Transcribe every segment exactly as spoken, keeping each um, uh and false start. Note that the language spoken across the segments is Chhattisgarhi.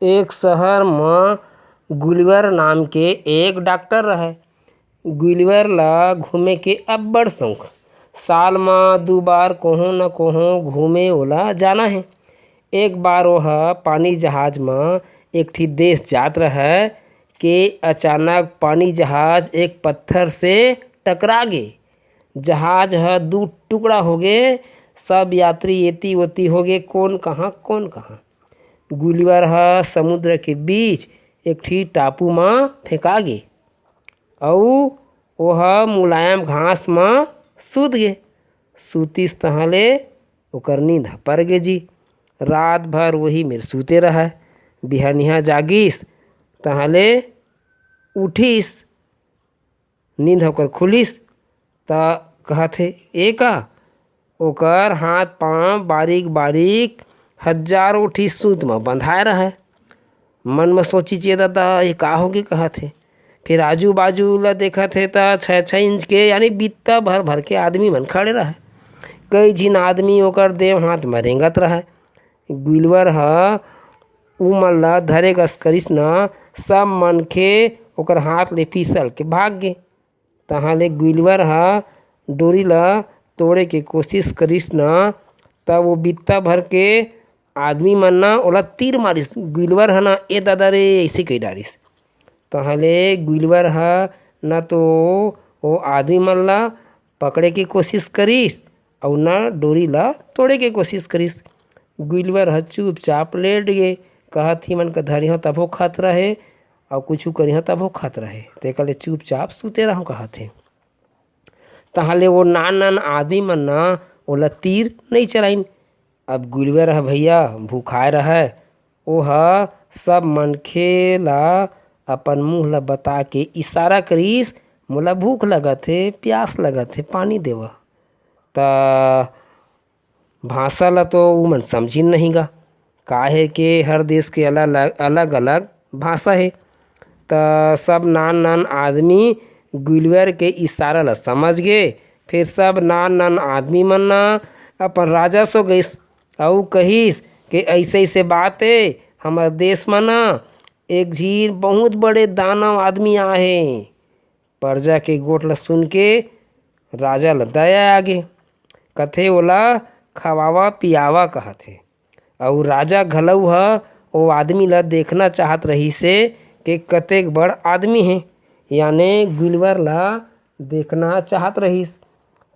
एक शहर म गुलिवर नाम के एक डॉक्टर रहय। गुलिवर ला घूमे के अब्बड़ शौक। साल म दू बार कहूँ न कहूँ घूमे ओला जाना हे। एक बार ओह पानी जहाज म एक ठी देश जात रहय के अचानक पानी जहाज एक पत्थर से टकरा गे। जहाज ह दू टुकड़ा होगे। सब यात्री एती ओती होगे, कोन कहाँ, कोन कहाँ। गुलिवर ह समुद्र के बीच एक ठी टापू म फेंका गे, अऊ ओह मुलायम घास म सूत गे। सूतिस तहाँ ले ओकर नींद ह पर गे जी। रात भर वही मेर सूते रहय। बिहनिया जागिस तहाँ ले उठिस, नींद ह ओकर खुलिस, त कहत हे, "ए का?" ओकर हाथ पांव बारीक बारीक हजारों ठी सूत म बंधाय रहय। मन म सोचिस, "ए ददा, ये का होगे?" कहत हे। फिर आजू बाजू ल देखत हे, त छह छह इंच के, यानी बित्ता भर भर के आदमी मन खड़े रहय। कई झिन आदमी ओकर देव हाथ म रेंगत रहय। गुलिवर ह उमन ल धरे कस करिस न, सब मनखे ओकर हाथ ले फिसल के भाग गे। तहाँ ले गुलिवर ह डोरी ल तोड़े के कोशिश करिस न, त वो बित्ता भर के आदमी मन न ओला तीर मारिस। गुलिवर ह न, "ए ददा रे," ऐसे कहि डारिस। तहाँ ले गुलिवर ह न तो वो आदमी मन ल पकड़े के कोशिश करिस, अउ न डोरी ल तोड़े के कोशिश करिस। गुलिवर ह चुपचाप लेट गे। कहत हे, "मन के धरिहों तभो खतरा हे, अउ कुछु करिहों तभो खतरा हे।" तेकर ले चुपचाप सुते रहूं, कहत हे। तहाँ ले वो नान नान आदमी मन न ओला तीर नइ चलाइन। अब गुलिवर ह भैया भूखाय रहय, ओह सब मनखे ला अपन मुंह ला बता के इशारा करिस, "मोला भूख लगत हे, प्यास लगत हे, पानी देवा।" त भाषा ला तो उमन समझिन नहीं गा, काहे के हर देश के अलग, अलग-अलग भाषा हे। त सब नान-नान आदमी गुलिवर के इशारा ला समझ गे। फिर सब नान-नान आदमी मन ना अपन राजा सो गइस अउ कहिस के ऐसे-ऐसे बात हे, हमर देश म ना एक झीन बहुत बड़े दानव आदमी आहे। परजा के गोठ ल सुन के राजा ल दया आगे। कथे, "ओला खवावा पियावा," कहत हे। अउ राजा घलऊ ह ओ आदमी ल देखना चाहत रहिस हे के कतेक बड़ आदमी हे, याने गुलिवर ल देखना चाहत रहिस।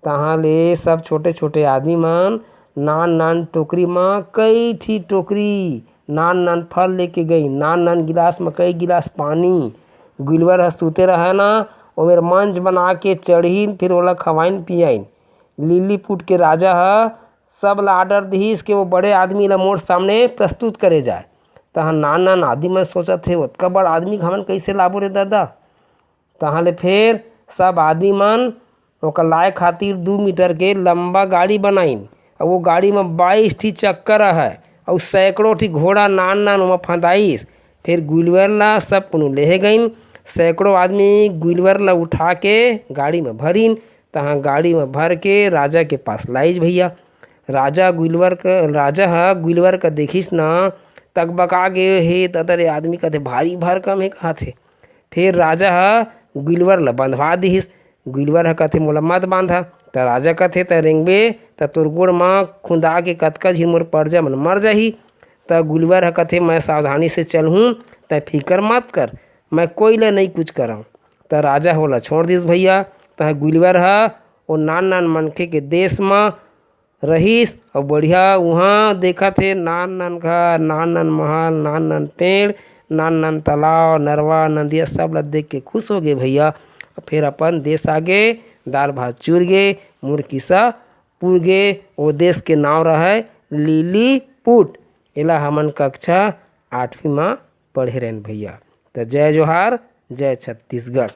तहाँ ले सब छोटे-छोटे आदमी मन नान-नान टोकरी म कई ठी टोकरी नान-नान फल लेके गइन, नान-नान गिलास म कई गिलास पानी। गुलिवर ह सुते रहय ना, ओमेर मंच बना के चढ़िन, फिर ओला खवाइन पियाइन। लिलीपुट के राजा ह सब ला ऑर्डर दिहिस के वो बड़े आदमी ला मोर सामने प्रस्तुत करे जाए। तहाँ नान-नान आदमी मन सोचत हे, "ओतका बड़ आदमी हमन कइसे लाबो रे ददा?" तहाँ ले फेर सब आदमी मन ओकर लाए खातिर दू मीटर के लंबा गाड़ी बनाइन, अउ वो गाड़ी म बाईस ठी चक्का रहय, अउ सैकड़ों ठी घोड़ा नान-नान ओमा फंदाइस। फेर गुलिवर ला सब कोनो लेहे गइन। सैकड़ों आदमी गुलिवर ला उठा के गाड़ी म भरिन। तहाँ गाड़ी म भर के राजा के पास लाइस भैया। राजा गुलिवर क, राजा ह गुलिवर क देखिस न, तकबका गे हे, "ददा रे, आदमी कथे भारी भरकम हे," कहत हे। फेर राजा ह गुलिवर ल बंधवा दिहिस। गुलिवर ह कथे, "मोला मत बांधा।" त राजा कथे, "तैं रेंगबे त तोर गोड़ म खुंदा के कतका झिन मोर परजा मन मर जाही।" त गुलिवर ह कथे, "मैं सावधानी से चलहूं, तैं फिकर मत कर, मैं कोई ल नइ कुछ करंव।" त राजा ह ओला छोड़ दिस भैया। तह गुलिवर ह ओ नान नान मनखे के देश म रहिस अउ बढ़िया उहाँ देखत हे नान नान घर, नान नान महल, नान नान पेड़, नान नान तालाब, नरवा, नदिया, सब ला देख के खुश हो गे भैया। फिर अपन देश आगे, दाल भात चुर गे, मुरकिसा पुर गे। ओ देश के नाव रहय लिलीपुट। एला हमन कक्षा आठवीं म पढ़े रहेन भैया। त जय जोहार, जय छत्तीसगढ़।